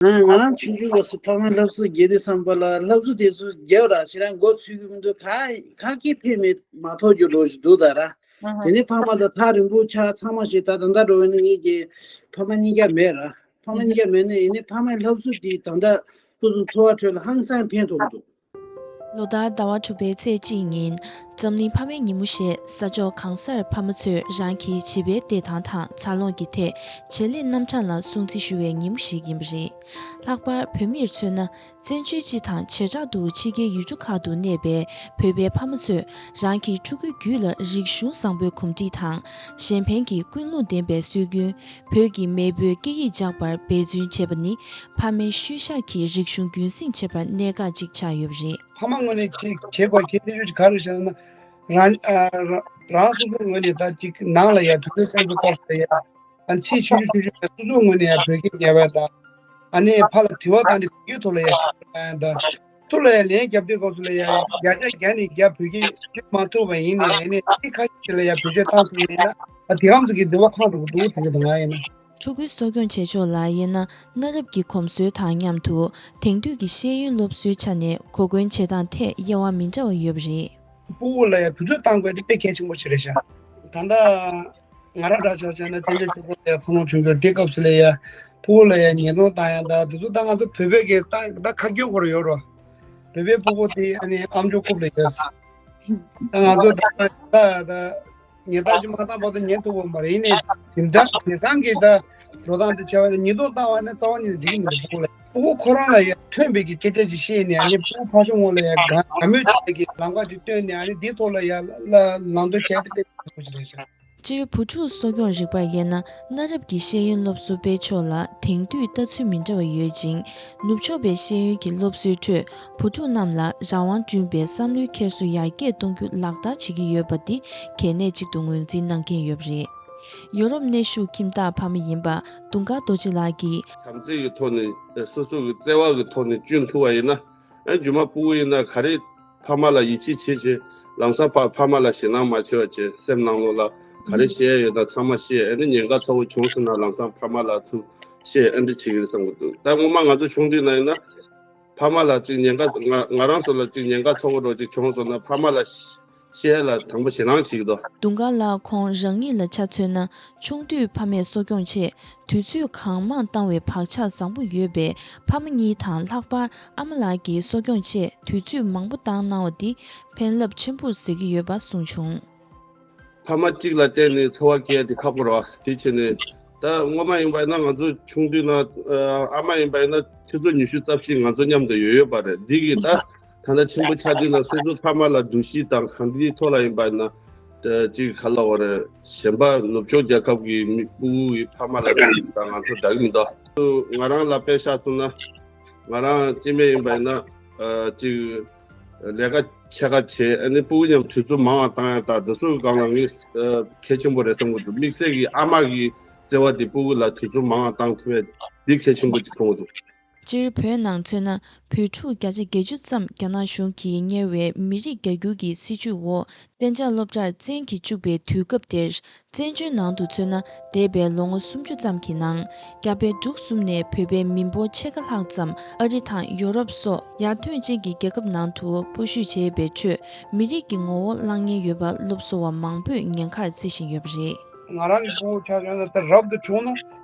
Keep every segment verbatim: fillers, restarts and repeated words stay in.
ང་ང་རང་ཆུང་ཆུང་སྐབས་སུ་ཕ་མ་སློབ་གསོ་རྒྱག་དུས་ཙམ་པ་ལ་སློབ་གསོ་དེ་ཚོ་རྒྱག་ར་ཞེ་དྲག་མགོ་ཚོད་ཀྱི་མི་འདུག་ག་ག་གེ་ཕན་མེད་མ་ཐོགས་རྒྱུ་འགྲོ་ཞིག་འདུག་ད་ར། དེ་ནས་ཕ་མ་དང་ཐག་རིང་པོ་ཆགས་ཚང་མ་ཞིག་ད་ད་ལྟ་འགྲོ་བའི་ནི་ངེད་ཀྱི་ཕ་མ་གཉིས་ཀ་མེད་ར། ཕ་མ་གཉིས་ཀ་མེད་ནས་ཡིན་ནའི་ཕ་མའི་སློབ་གསོ་དེ་ད་ལྟ་སོ་སོའི་འཚོ་བ་ཁྲོད་ལ་ཧང་སང་ཕན་ཐོགས་འདུག་ལོ་ལྟར་ཟླ་བ་དྲུག་པའི་ཚེས་གཅིག་ཉིན་འཛམ་གླིང་ཕ་མའི་ཉིན་མོ་ཞེས་ས་ཕྱོགས་གང་སར་ཕ་མ་ཚོས་རང་གི་བྱིས་པའི་བདེ་ཐང་དང་འཚར་ལོངས་ཀྱི་ཐད་བྱེད་ལས་རྣམ་གྲངས་ལ་སྲུང་བརྩི་ཞུ་བའི་ཉིན་མོ་ཞིག་ཡིན་པ་རེད། ལྷག་པར་བོད་མིར་མཚོན་ན། བཙན་བྱོལ་སྤྱི་དང་བྱེ་བྲག་ཏུ་ཕྱི་རྒྱལ་ཡུལ་གྲུ་ཁག་ཏུ་གནས་པའི་བོད་པའི་ཕ་མ་ཚོས་རང་གི་ཕྲུ་གུའི་རྒྱུད་ལ་རིག་གཞུང་བཟང་པོའི་གོམས་འདྲིས་དང་གཞན་ཕན་གྱི་ཀུན་སློང་ལྡན་པའི་སྲོལ་རྒྱུན། བོད་ཀྱི་མེས་པོའི་སྐད་ཡིག་སྦྱངས་པར་འབད་བརྩོན་བྱེད་པ་ནི་ཕ་མའི་ཤུལ་བཞག་གི་རིག་གཞུང་རྒྱུན་སྲིང་བྱེད་པར་གནད་འགག་ཅིག་ཆགས་ཡོད་པ་རེད། ཕ་མ་ངོས་ནས་ཅིག་བྱེད་དགོས་གལ་ཆེ་ཤོས་ཅིག་ག་རེ་ཟེར་ན། རང་ཨ་རང་རང་སོ་སོའི་ངོས་ནས་ད་ཅིག་ནང་ལ་ཡ་དུས་ཚོད་གསར་པ་ཐོག་ལ་ཡ་ཨ་ཚེས་ཆུང་ཆུང་ཆུང་ཆུང་ལ་སོ་སོའི་ངོས་ནས་ཡ་བོད་སྐད་ཉར་བ་དང་། ཨ་ནི་ཕ་ལ་དྲི་བ་བཏང་སྟེ་བོད་སྐད་ཐོག་ལ་ཡ་ཅིག་ཡ་ད། ཐུགས་ལ་ཡ་ལན་རྒྱབ་དུས་སྐབས་སུ་ལ་ཡ་བརྒྱ་ཆ་བརྒྱ་ནས་བརྒྱ་བོད་སྐད་སྐྱོན་མ་ཐུབ་པ་ཡིན་ནའི་ཨ་ནི་ཚིག་ཁ་ཤས་ཤིག་ལ་ཡ་བེད་སྤྱོད་བཏང་ཐུབ་ཡིན་ན་ཨ་དེ་གམ་ཚོ་གི་འདོད་པ་ཁེངས་འགྲོ་གི་འདུག་དྲན་གྱི་འདུག་ང་ཡིན་ན། ཕྲུ་གུའི་གསོ་སྐྱོང་བྱེད་ཕྱོགས་ལ་དབྱེ་ན། གནའ་རབས་ཀྱི་གོམས་སྲོལ་དང་མཉམ་དུ་དེང་དུས་ཀྱི་ཤེས་ཡོན་སློབ་གསོའི་ཆ་ནས་གོ་སྐོན་བྱེད་སྟངས་ཐད་དབྱེ་བ་མི་འདྲ་བ་ཡོད་པ་རེད། སྤུ་གུ་ལ་ཡང་དུས་ཚོད་བཏང་དགོས་དེ་དཔེ་གལ་ཆེན་པོ་ཞིག་རེད་ཤག་ད་ལྟ་ང་རང་འདྲ་ཆགས་བྱས་ན་བཙན་བྱོལ་སྤྱི་ཚོགས་ལ་ཡང་འཚར་ལོངས་བྱུང་དུས་དེ་སྐབས་སུ་ལ་ཡང་སྤུ་གུ་ལ་ཡང་ཉེས་རྡུང་བཏང་ཡང་ད་དེ་ཚོ་ད་ང་ཚོ་བོད་པའི་གི་ད་ད་ཁ་སྐྱོན་ཁོ་ར་ཡོད་རོ། བོད་པའི་སྤུ་གུ་དེ་ཨ་ནི་ཨམ་ཅོག་རྐུབ་ལ་ཡོད། ད་ང་ཚོ་ད་ད་ད། ཉེན་བརྡ་ཅིག་མ་བཏང་བར་དུ་ཉན་ཐུབ་པ་མ་རེད། ཡིན་ནའི་དེ་འདྲ་དེང་སང་གི་ད་འགྲོ་སྟངས་དེ་བྱས་པ་ན་ཉེས་རྡུང་བཏང་བ་ནི་རྩ་བ་ཉིད་ནས་འགྲིག་གི་མི་འདུག་སྤུ་གུ་ལ། སྤུ་གུ་ཁོ་རང་ལ་ཡང་ཐོན་པའི་གི་སྐད་ཆ་ཅིག་བཤད་ནས་ཨ་ནི་སྤུ་གུ་ཕར་ཕྱོགས་ངོས་ལ་ཡང་དགའ་དགའ་མོས་བྱེད་ཀྱི་ལམ་ཁ་ཅིག་སྟོན་ནས་ཨ་ནི་འདིའི་ཐོག་ལ་ཡང་ལ་ལམ་སྟོན་བྱས་ཏེ་དཔེ་ཁག་པོ་ཞིག་རེད་ཤག་སྤྱིར་བུ་ཕྲུག་གསོ་སྐྱོང་རིག་པར་དབྱེ་ན། གནའ་རབས་ཀྱི་ཤེས་ཡོན་སློབ་གསོ་སྤེལ་ཕྱོགས་ལ་དེང་དུས་ལྟ་ཚུལ་མི་འདྲ་བ་ཡོད་ཅིང་། ནུབ་ཕྱོགས་པའི་ཤེས་ཡོན་གྱི་སློབ་གསོའི་ཁྲོད་བུ་ཕྲུག་རྣམས་ལ་རང་དབང་བསྐྲུན་པའི་བསམ་བློའི་འཁྱེར་སོ་ཡར་རྒྱས་གཏོང་རྒྱུ་ལག་བསྟར་བྱེད་ཀྱི་ཡོད་པ་འདི་གལ་གནད་ཅིག་ཏུ་ངོས་འཛིན་གནང་མཁན་ཡོད་པ་རེད། ཡོ་རོབ་གནས་བཞུགས་ཁྱིམ་བདག་ཕ་མ་ཡིན་པ་དུང་དཀར་རྡོ་རྗེ་ལགས་ཀྱིས། བྱམས་བརྩེ་གི་ཐོག་ནས་སོ་སོ་གི་བརྩེ་བ་གི་ཐོག་ནས་བསྐྲུན་ཐུབ་པ་ཡིན་ན། ཨ་རྒྱུ་མ་སྤུ་གུ་ཡིན་ན་ག་རེ་ཕ་མ་ལ་ཡིད་ཆེས་བྱེད་བྱེད། ལམ་སང་ཕ་ཕ་མ་ལ་ཞེད་སྣང་མ་བྱེད་པ་བྱེད། སེམས་ནང་ལོགས་ལ་ག་རེ་བཤད་ཡ་ཡོད་ན་ཚང་མ་བཤད། ཨ་ནི་ཉེན་ཁ་ཚ་བོ་བྱུང་སོང་ན་ལམ་སང་ཕ་མ་ལ་ཚུར་བཤད། ཨ་འདྲ་བྱེད་ཀྱི་རེད་བསམ་གྱི་འདུག་ད་སྔོན་མ་ང་ཚོ་ཆུང་དུས་ན་ཡིན་ན་ཕ་མ་ལ་ཅིག་ཉེན་ཁ་ང་ང་རང་ཚོ་ལ་ཅིག་ཉེན་ཁ་ཚ་བོ་འདྲ་ཅིག་བྱུང་སོང་ན་ཕ་མ་ལ་བཤད་ལ་དང་པོ་ཞེད་སྣང་བྱེད་ཀྱི་འདུག་དུང་དཀར་ལགས་ཁོང་རང་ཉིད་ལ་ཆ་མཚོན་ན། ཆུང་དུས་ཕ་མས་གསོ་སྐྱོང་ཆེད་དུས་ཚོད་གང་མང་བཏང་བའི་བག་ཆགས་བཟང་པོ་ཡོད་པས། ཕ་མ་གཉིས་དང་ལྷག་པར་ཨ་མ་ལགས་ཀྱིས་གསོ་སྐྱོང་ཆེད་དུས་ཚོད་མང་པོ་བཏང་གནང་བ་འདི་ཕན་རླབས་ཆེན་པོར་གཟིགས་ཀྱི་ཡོད་པ་གསུངས་བྱུང་། ཕ་མ་གཅིག་ལ་བརྟེན་ནས་འཚོ་བ་སྐྱེལ་དེ་ཁག་པོ་རེད་བ། དེ་བྱས་ནས་ད་སྔོན་མ་ཡིན་པ་ཡིན་ན་ང་ཚོ་ཆུང་དུས་ན་ཨ་མ་ཡིན་པ་ཡིན་ན་ཆུ་ཚོད་ཉི་ཤུ་རྩ་བཞི་ང་ཚོ་མཉམ་དུ་ཡོད་ཡོད་པ་རེད། འདི་གི་ད་ད་ལྟ་ཆེན་པོ་ཆགས་དུས་ན་སོ་སོ་ཕ་མ་ལ་འདུ་ཤེས་དང་གང་འདིའི་ཐོག་ལ་ཡིན་པ་ཡིན་ན། ཅིག་ག་ལ་བ་རེད། གཞན་པ་ནུབ་ཕྱོགས་རྒྱལ་ཁབ་ཀྱི་མི་སྤུ་གུ་ཡི་ཕ་མ་ལ་ད་ང་ཚོ་ལྟ་གི་མི་འདུག་ང་རང་ལ་དཔེ་བཞག་སོང་ན། ང་རང་སྐྱེ་དམན་ཡིན་པ་ཡིན་ན། ཅིག་ལས་ཀ་ཕྱེད་ཀ་བྱས། ཨ་ནི་སྤུ་གུ་མཉམ་དུས་ཚོད་མང་བ་བཏང་ཡ་ད་འདི་ཚོ་གི་སྒང་ལ་ངས་གལ་ཆེན་པོ་རེད་བསམ་གི་འདུག་དམིགས་བསལ་གྱི་ཨ་མ་གི་བརྩེ་བ་དེ་སྤུ་གུ་ལ་དུས་ཚོད་མང་བ་བཏང་ཐུབ་ཡ་འདི་གལ་ཆེན་པོ་ཅིག་མཐོང་གི་འདུག་སྤྱིར་བོད་ནང་མཚོན་ན། བོད་ཕྲུག་བརྒྱ་ཆ་བརྒྱད་ཅུ་ཙམ་རྒྱ་ནག་གཞུང་གིས་གཉེར་བའི་མི་རིགས་བརྒྱ་འགྱུར་གྱི་སྲིད་བྱུས་འོག་གཏན་འཇགས་སློབ་གྲྭར་བཙན་གྱིས་བཅུག་པའི་དུས་སྐབས་དེར། བཙན་བྱོལ་ནང་དུ་མཚོན་ན། འདས་པའི་ལོ་ངོ་སུམ་ཅུ་ཙམ་གྱི་ནང་། རྒྱ་བལ་འབྲུག་གསུམ་ནས་བོད་པའི་མི་འབོར་ཕྱེད་ཀ་ལྷག་ཙམ་ཨ་རི་དང་ཡོ་རོབ་སོགས་ཡར་ཐོན་ཅན་གྱི་རྒྱལ་ཁབ་ནང་དུ་སྤོ་བཞུད་བྱས་པའི་ཁྲོད། མི་རིགས་ཀྱི་ངོ་བོ་བརླག་ཉེན་ཡོད་པ་སློབ་གསོ་བ་མང་པོས་ཉེན་ཁར་བརྩི་བཞིན་ཡོད་པ་རེད། ང་རང་གི་སྤུ་གུ་ཆ་བཞག་ན་ད་རབ་ཏུ་བྱུང་ན་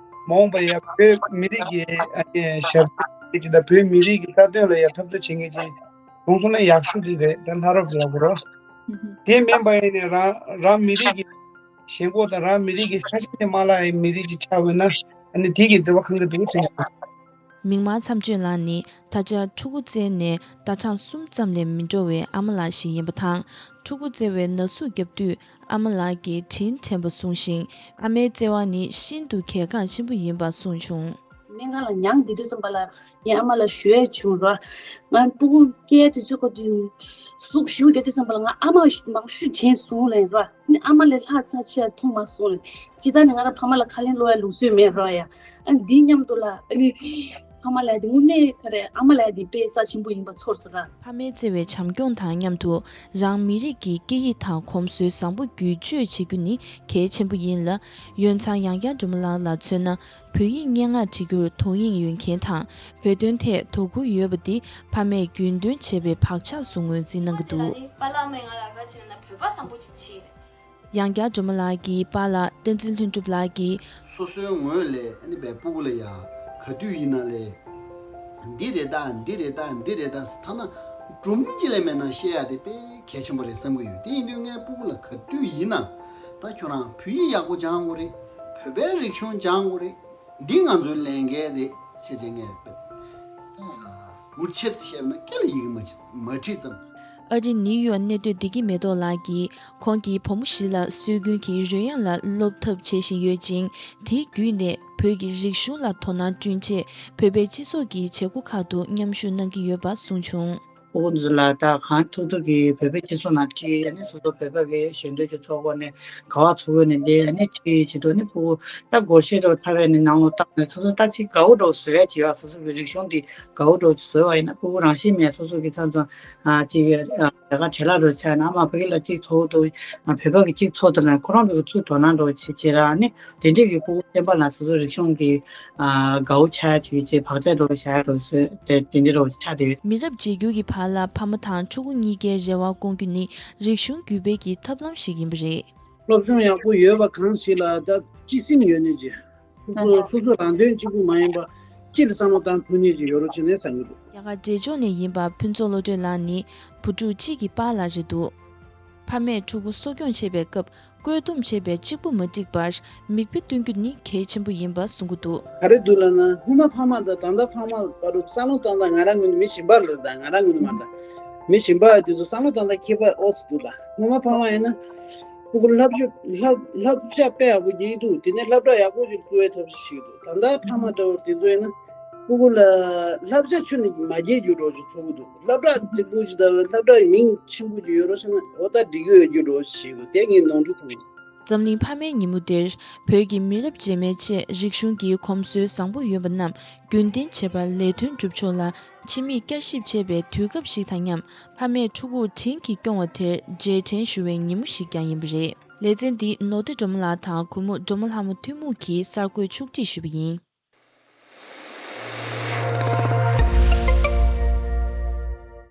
མ་འོངས་པ་ཡ་བོད་མི་རིགས་ཀྱི་ཨ་ནི་ཞབས་ཕྱི་ཅིག་དང་བོད་མི་རིགས་ཀྱི་རྩ་དོན་ལ་ཡ་ཐབས་ཚུལ་བྱེད་མཁན་ཅིག་བྱུང་སོང་ན་ཡག་ཤོས་དེ་རེད། ད་ལྷ་རབ་ལ་གོ་རོ། དེ་མིན་པ་ཡིན་ནས་རང་རང་མི་རིགས་ཀྱི་ཞེན་ཁོག་དང་རང་མི་རིགས་ཀྱི་ས་ཆ་དེ་མ་བརླག་ཡའི་མི་རིགས་ཅིག་ཆགས་འོས་ན་ཨ་ནི་དེ་གི་འདོད་པ་ཁེངས་ཀྱི་འདུག་དྲན་གྱི་འདུག་མིག་དམར་མཚམས་གཅོད་ལགས་ནི་ད་ཆ་ཕྲུ་གུ་བཙས་ནས་ཟླ་གྲངས་གསུམ་ཙམ་ལས་མི་འགྲོ་བའི་ཨ་མ་ལགས་ཤིག་ཡིན་པ་དང་། ཕྲུ་གུ་བཙས་པའི་ན་ཟུག་བརྒྱབ་དུས་ཨ་མ་ལགས་ཀྱིས་དྲིན་དྲན་པ་བཟུང་ཞིང་། ཨ་མའི་བརྩེ་བ་ནི་ཤིན་ཏུ་གལ་འགངས་ཆེན་པོ་ཡིན་པ་གསུངས་བྱུང་། སྨན་ཁང་ལ་མྱང་བསྡད་དུས་ཙམ་པ་ལ་ངའི་ཨ་མ་ལ་ཞུ་ཡས་བྱུང་ར། ང་སྤུ་གུ་སྐྱེས་དུས་ཚོད་ཁོ་དུས་ཟུག་ཞུ་བསྡད་དུས་ཙམ་པ་ལ་ང་ཨ་མ་མང་ཤོས་དྲན་སོང་ལབ་ར། ཨ་ནི་ཨ་མ་ལས་ལྷག་ཙམ་ཆེ་མཐོང་མ་སོང་ལབ། ཇི་ལྟར་ནི་ང་རང་ཕ་མ་ལ་ཁ་ལན་སློག་ཡ་ལུགས་སྲོལ་མེད་ར་ཡ། ཨ་ནི་འདི་མཉམ་དུ་ལ་ཨ་ནི། ཕ་མ་ལབ་ཡ་དེ་དངོས་གནས་ག་རེ། ཨ་མ་ལབ་ཡ་དེ་དཔེ་རྩ་ཆེན་པོ་ཡིན་པ་ཚོར་སོང་ར། ཕ་མའི་བརྩེ་བའི་བྱམས་སྐྱོང་དང་མཉམ་དུ་རང་མི་རིགས་ཀྱི་སྐད་ཡིག་དང་གོམས་སྲོལ་བཟང་པོ་བསྒྱུར་བཅོས་བྱེད་རྒྱུ་ནི་གལ་ཆེན་པོ་ཡིན་ལ། ཡོན་ཚང་ཡང་བསྐྱར་སྒྲོལ་མ་ལགས་ལ་མཚོན་ན། བོད་ཡིག་སྙན་ངག་བྲི་རྒྱུར་དོ་དབྱིངས་ཡོད་མཁན་དང་། བོད་དོན་ཐད་དོ་ཁུར་ཡོད་པ་འདི་ཕ་མས་རྒྱུན་འདོན་བྱས་པའི་བག་ཆགས་སུ་ངོས་འཛིན་གནང་གི་འདུག་ཨ་ནི་པཱ་ལགས་མས་ང་ལ་ག་བྱས་ན་བོད་པ་བཟང་པོ་ཅིག་བྱེད། ཡང་བསྐྱར་སྒྲོལ་མ་ལགས་ཀྱི་པཱ་ལགས་བསྟན་འཛིན་ལྷུན་གྲུབ་ལགས་ཀྱིས། སོ་སོའི་ངོས་ལས་ཨ་ནི་བའི་སྤུ་གུ་ལ་ཡ་ག་དུས་ཡིན་ན་ལས། འདི་རེད་ད། འདི་རེད་ད། འདི་རེད་ད། ཐ་ན་སྒྲུང་ཅིག་ལས་མེད་ན་བཤད་ཡ་དེ་དཔེ་གལ་ཆེན་པོ་རེད་བསམ་གྱི་ཡོད། དེ་ཡིན་དུས་ངའི་སྤུ་གུ་ལ་ག་དུས་ཡིན་ན། ད་ཁྱོད་རང་བོད་ཡིག་ཡག་པོ་སྦྱང་དགོས་རེད། བོད་པའི་རིག་གཞུང་སྦྱང་དགོས་རེད། འདི་ང་ཚོའི་ལས་འགན་རེད་ཟེར་བྱས་ངས་དཔེ། འུར་ཆེད་བཤད་ན་སྐད་ལ་ཡི་གེ་མ་མ་བྲིས་ཙམ། ཨ་རི་ནིའུ་ཡོག་གནས་སྡོད་བདེ་སྐྱིད་མེ་ཏོག་ལགས་ཀྱིས། ཁོང་གི་བུ་མོ་བཞི་ལ་སྲོལ་རྒྱུན་གྱི་རོལ་དབྱངས་ལ་སློབ་ཐབས་བྱེད་བཞིན་ཡོད་ཅིང་། དེའི་བརྒྱུད་ནས་བོད་ཀྱི་རིག་གཞུང་ལ་དོ་སྣང་བསྐྲུན་ཆེད། བོད་པའི་སྤྱི་ཚོགས་ཀྱི་བྱེད་སྒོ་ཁག་ཏུ་མཉམ་ཞུགས་གནང་གི་ཡོད་པ་གསུངས་བྱུང་། ཕྲུ་གུ་ཚོ་ལ་ད་གང་ཐུབ་ཐུབ་ཀྱིས་བོད་པའི་སྤྱི་ཚོགས་ནང་ཁྲིད། ཨ་ནི་སོ་སོ་བོད་པ་གི་ཞལ་འདོན་ཅིག་ཚོགས་དགོས་ནས་ག་བ་ཚུགས་དགོས་ནས་འདི་ཨ་ནི་ཁྲིད་བྱེད་དུ་ནི་ཕྲུ་གུ་ད་སྒོར་གཞས་འདྲ་ཐར་བའི་ནི་ནང་ལོགས་བཏང་ནས་སོ་སོ་ད་ཅིག་དགའ་བོ་འདྲ་བཟོ་ཡ་བྱེད་པ། སོ་སོ་གི་རིག་གཞུང་འདི་དགའ་བོ་འདྲ་བཟོས་པ་ཡིན་ན་ཕྲུ་གུ་རང་བཞིན་མེད་སོ་སོ་གི་མཚམས་མཚམས་ཨ་ཅིག་ལས་ཀ་བྲེལ་བ་འདྲ་ཆགས་ན་ཨ་མ་ཕ་གི་ལ་གཅིག་ཚོགས་འདུག་བོད་པ་གི་གཅིག་ཚོགས་འདུག་ལ་ཁོ་རང་ཕ་གི་ཚུར་དོ་སྣང་འདྲ་བྱེད་བྱེད་ར་ཨ་ནི་དེ་འདྲས་ཀྱི་ཕྲུ་གུ་བསྟན་པ་ལ་སོ་སོ་རིག་གཞུང་གི་ཨ་དགའ་བོ་ཆགས་ཡ་ཅིག་ཅེས་བག་ཆགས་འདྲ་བོ་བཞག་ཡ་འདྲ་བོ་བཟོས་ཏེ་དེ་འདྲས་འདྲ་བོ་ཆགས་བསྡད་ཡོད། མི་རབས་བརྗེ་སྒྱུར་གྱི་བར་ལ་ཕ་མ་དང་ཕྲུ་གུ་གཉིས་ཀའི་རེ་བ་སྐོང་རྒྱུ་ནི་རིག་གཞུང་བརྒྱུད་སྤེལ་གྱི་ཐབས་ལམ་ཞིག་ཡིན་པ་རེད། སློབ་སྦྱོང་ཡག་པོ་ཡོད་པ་གང་ཞིག་ལ་ད་སྤྱི་སེམས་ཡོད་ནི་ཅིག་སོ་སོ་སོ་སོ་རང་དོན་གཅིག་པུ་མ་ཡིན་པ་སྤྱི་ལ་བསམ་བློ་བཏང་ཐུབ་ནི་ཅིག་ཡོད་རོགས་བྱེད་ནས་བསམ་གྱི་འདུག་རྒྱ་གར་འབྲས་ལྗོངས་ནས་ཡིན་པ་ཕུན་ཚོགས་བློ་གྲོས་ལགས་ནི་བུ་ཕྲུག་གཅིག་གི་པཱ་ལགས་རེད་འདུག་ཕ་མས་ཕྲུ་གུ་གསོ་སྐྱོང་བྱེད་པའི་སྐབས། བཀོད་འདོམས་བྱེད་པའི་གཅིག་པུ་མ་འགྲིག་པར་མིག་དཔེ་སྟོན་རྒྱུ་ནི་གལ་ཆེན་པོ་ཡིན་པ་གསུང་གི་འདུག་ག་རེ་འདུག་ལབ་ན་སྔོན་མ་ཕ་མ་དང་ད་ལྟ་ཕ་མ་བར་དུ་བསམ་བློ་བཏང་སྟངས། ང་རང་ངོས་ནས་མི་གཞན་པ་ལ་ད་ང་རང་ངོས་ནས་མ་ད་མི་གཞན་པ་དེ་ཚོ་བསམ་བློ་བཏང་སྟངས་ཁྱད་པར་ཨོ་ཙི་འདུག་ད་སྔོན་མ་ཕ་མ་ཡིན་ན་ཕྲུ་གུ་བསླབ་བྱ་བསླབ་བསླབ་བྱ་དཔེ་ཡག་པོ་རྒྱག་གི་འདུག་དེ་ནས་སློབ་གྲྭ་ཡག་པོ་ཞིག་བཙུགས་པའི་ཐབས་ཤེས་བྱེད་ཀྱི་འདུག་ད་ལྟ་ཕ་མ་འདྲ་བོ་དེ་ཚོ་ཡིན་ན་ཕྲུ་གུ་ལ་བསླབ་བྱ་ཁྱོན་ནས་མ་རྒྱག་རྒྱུ་འདྲ་བོ་ཞིག་བཟོ་གི་འདུག་སློབ་གྲྭ་རྫིག་པོ་ཞིག་དང་སློབ་གྲྭ་མིང་ཆེན་པོ་ཞིག་ཡོད་རོགས་བྱས་ན་འོ་ད་འགྲིག་གི་ཡོད་རྒྱུ་འདྲ་བོ་ཞིག་བྱེད་དགོས། དེ་ངས་ནོར་འཁྲུལ་མཐོང་གི་འདུག་འཛམ་གླིང་ཕ་མའི་ཉིན་མོ་འདིར་བོད་ཀྱི་མི་རབས་རྗེས་མའི་ཆེད་རིག་གཞུང་གི་གོམས་སྲོལ་བཟང་པོ་ཡོད་པ་རྣམས་རྒྱུན་གཏན་བྱེད་པར་ལས་དོན་སྒྲུབ་ཕྱོགས་ལ་ཕྱི་མིག་བསྐྱར་ཞིབ་བྱེད་པའི་དུས་སྐབས་ཤིག་དང་མཉམ། ཕ་མས་ཕྲུ་གུར་དྲིན་གྱིས་སྐྱོང་བ་དེར་རྗེས་དྲན་ཞུ་བའི་ཉིན་མོ་ཞིག་ཀྱང་ཡིན་པ་རེད། ལེ་ཚན་འདི་ནོར་བདེ་སྒྲོལ་མ་ལགས་དང་གུས་མོ་སྒྲོལ་མ་ལྷ་མོ་ཐུན་མོང་གིས་གསར་འགོད་ཕྱོགས་སྒྲིག་ཞུས་པ་ཡིན།